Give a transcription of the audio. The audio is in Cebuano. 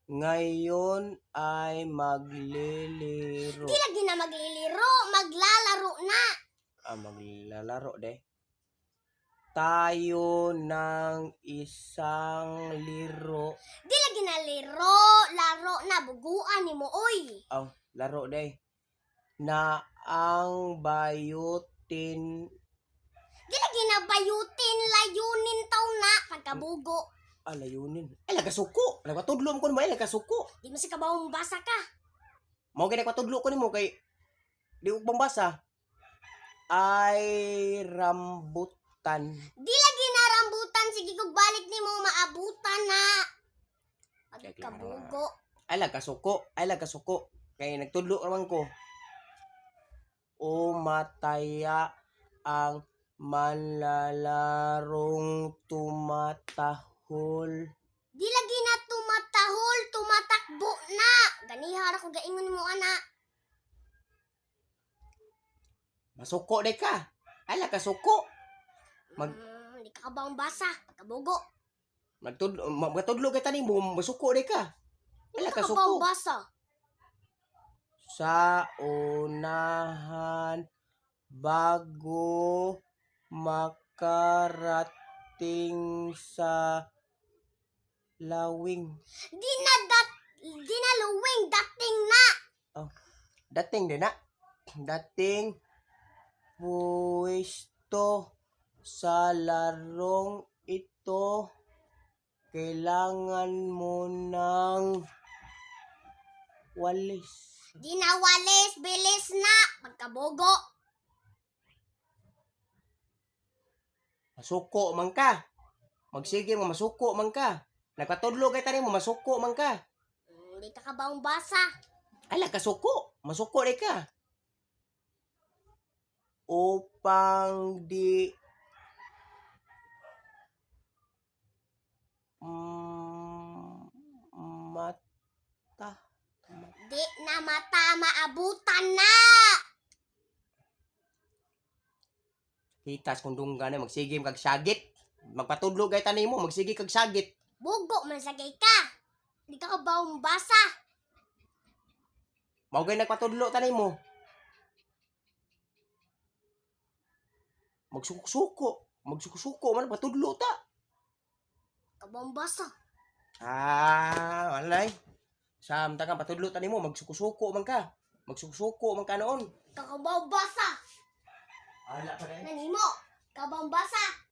Ngayon ay magliliro. Di lagi na magliliro, maglalaro na. Ah, maglalaro de. Tayo ng isang liro. Di lagi na liro, laro na, buguan nimo oy. Aw, laro de. Na ang bayutin. Di lagi na bayutin, layunin taw na, pagkabugo. Ah, layunin. Ay, lagasuko. Nagpatudlo mo ko nimo, ay lagasuko. Di mo sa kabawong basa ka. Mao gani nagpatudlo ko nimo kay di ko pambasa. Ay rambutan. Di lagi na rambutan, sige kog balik nimo maabutan na. Pagkabugo. Ay lagasuko, ay lagasuko. Kay nagtudlo raman ko. O mataya ang manlalarong tumatahol. Di lagi na tumatahol, tumatakbo na. Ganiha ra ko gaingon mo ana. Masuko de ka. Ay lagasuko. Di ka kabawong basa, pagkabugo. Magtudlo magtudlo kita nimo, masuko de ka. Di Ay ka kabawong lagasuko. basa. Sa unahan bago makarating sa lawing. Di na dat di na luwing dating na. Dating din na. Dating puwesto sa larong ito, kailangan mo ng walis. Di na walis, bilis na. Pagkabugo. Masuko man ka. Magsige mo, masuko man ka. Nagpatudlo kay tanin mo, masuko man ka. Di ka kabawong basa. Ala, kasuko. Masuko rin ka. Upang di mata. Di na mata maabutan na. Hitas kung dungga na magsige kag sagit. Magpatudlo kay tanin mo, magsige kag sagit. Bugo man sagay ka. Di ka kabawong basa. Mao gay nagpatudlo tanin mo. Magsuko-suko, magsuko-suko man patudlo ta. Kabawong basa. Ah, walay. Samtang kang patudlo tani mo, magsuko-suko man ka. Magsuko-suko man ka noon. Kakabawong basa. Ala pa rin. Nanimo. Kabawong basa.